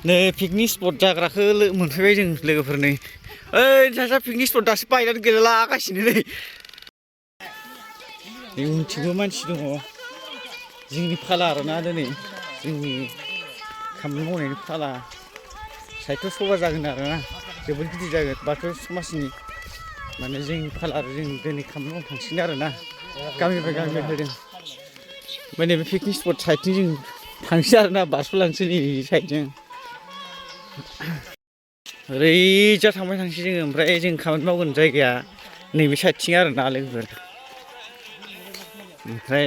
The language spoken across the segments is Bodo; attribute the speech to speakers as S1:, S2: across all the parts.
S1: नै पिकनिक स्पट जाग्राखौ मोनफैबाय जों लोगोफोर नै ओइ सासे पिकनिक स्पट दासो बायनानै गेलेलागासिनो नै उनथिंबो मानसि दङ जोंनि फाला आरोना दिनै जोंनि खामानि मावनायनि फाला साहित्य सभा जागोन आरोना जोबोद गिदिर जागोन बाथौ समाजनि माने जोंनि फाला आरो जों दिनै खामानि मावनो थांसिगोन आरोना गामिनिफ्राय होदों ओमफ्राय नैबे पिकनिक स्पट साइडथिं जों थांसै आरोना बारस'लांसै नै साइडजों ओरैजा थांबाय थांसै जोङो ओमफ्राय जों खामानि मावगोन जायगाया नैबे साइडथिं आरोना लोगोफोर ओमफ्राय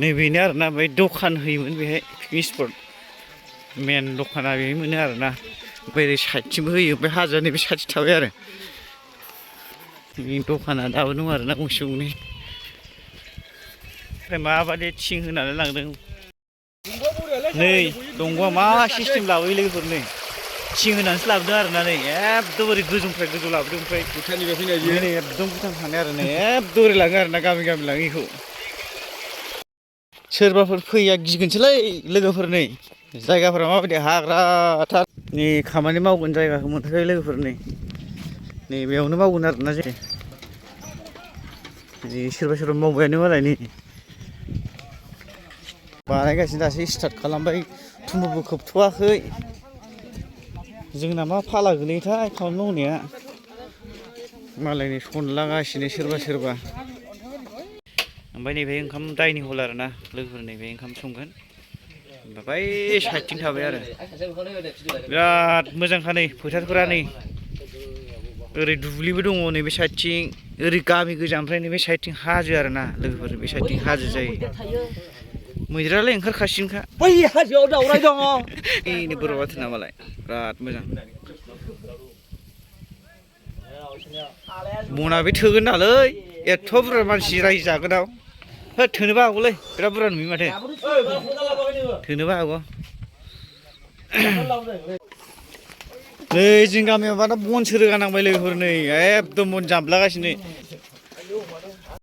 S1: नैबेनो आरोना बै दखान होयोमोन बेहाय पिकनिक स्पट मेन दखाना बेहाय मोनो आरोना ओमफ्राय साइडथिंबो होयो ओमफ्राय हाजोआ नैबे साइडथिं थाबाय आरो दखाना दाबो दं आरोना गंसे गंनै ओमफ्राय माबादि थिं होनानै लांदों नै दंग'आ मा सिस्टेम लाबोयो लोगोफोर नै थिं होनानैसो लाबोदों आरोना नै एकदम ओरै गोजौनिफ्राय गोजौ लाबोदों ओमफ्राय भुटाननिफ्राय फैनाय नै एकदम भुटान थांनाय आरो नै एकदम ओरै लाङो आरोना गामि गामि लाङो बेखौ सोरबाफोर फैया गिगोनसोलै लोगोफोर नै जायगाफोरा माबायदि हाग्राथार नै खामानि मावगोन जायगाखौ मोनफैबाय लोगोफोर नै बेयावनो मावगोन आरोना जों सोरबा सोरबा मावबायानो मालाय नै बानायगासिनो दासो स्टार्ट खालामबाय थुम्बुबो खोबथ'वाखै जोंना मा फाला गोलैयोथाय खामानि मावनाया मालायनि सनलागासिनो सोरबा ओमफ्राय नैबे ओंखाम डाइनिं हल आरोना लोगोफोर नैबे ओंखाम संगोन बै साइडथिं थाबाय आरो बिराद मोजांखा नै फोथारफोरा नै ओरै दुब्लिबो दङ नैबे साइडथिं ओरै गामि गोजा ओमफ्राय नैबे साइडथिं हाजो आरोना लोगोफोर बे साइडथिं हाजो जायो मैदेरालाय ओंखारखासिगोनखा बै हाजोआव दावराय दङ बेनो बोरमाबा बाथोना मालाय बिराद मोजां मना बे थोगोन नालै एथ' बुरजा मानसि रायजो जागोनाव होद थोनोबो हागौलै बिराद बुरजा नुयो माथो थोनोबो हागौ नै जों गामियाव दा बनसो रोगानांबाय लोगोफोर नै एकदम बन जामलागासिनो